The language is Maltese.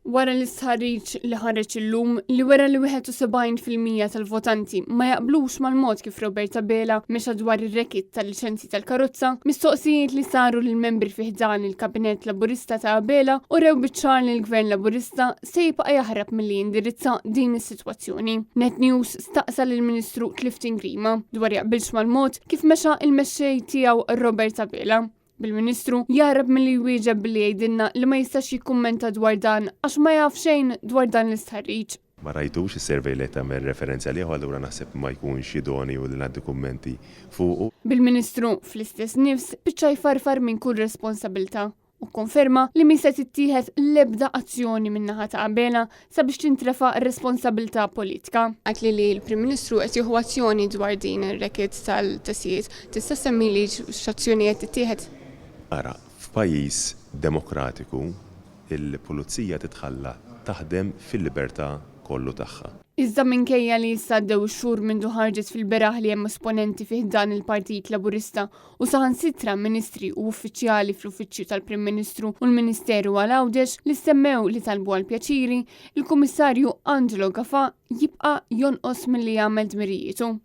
Wara l-istħarriġ li ħareġ illum li wera li 71% tal-votanti ma jaqblux mal-mod kif Robert Abela mexa dwar ir-rekit tal-liċenzji tal-karozza, mistoqsijiet li saru lil membri fi ħdan il-Kabinett Laburista ta' Abela urew biċ-ċar li l-Gvern Laburista se jibqa' jaħrab milli jindirizza din is-sitwazzjoni. Net News staqsa lill-Ministru Clifton Grima dwar jaqbilx mal-mod kif mexa il-mexxej tiegħu Robert Abela. Bil-Ministru jaħrab milli jwieġeb billi jgħidilna li ma jistax jikkummenta dwar dan għax ma jaf xejn dwar dan l-istħarriġ. Ma rajtux is-survey li qed tagħmel referenza għalih u allura naħseb ma jkunx idoneu li ngħaddi kummenti fuqu. Bil-Ministru, fl-istess nifs, spiċċa jfarfar minn kull responsabilità u kkonferma li mhi se tittieħed l-ebda azzjoni min-naħa ta' Abela sabiex tintrefa' r-responsabilità politika. Għidtli li l-Prim Ministru qed jieħu azzjoni dwar din ir-racket tal-testijiet. Tista' ssemmili x'azzjoni qed tittieħed? Ara, f'pajjiż demokratiku l-pulizija titħalla taħdem fil-libertà kollu tagħha. Iżda minkejja li issa għaddew ix-xhur mindu ħarġet fil-beraħ li hemm esponenti fi ħdan il-Partit Laburista u saħansitra ministri u uffiċjali fl-Uffiċċju tal-Prim Ministru u l-Ministeru għal Għawdex li semmew li talbu għall-pjaċiri, il-Kummissarju Angelo Gafà jibqa' jonqos milli jagħmel dmirijietu.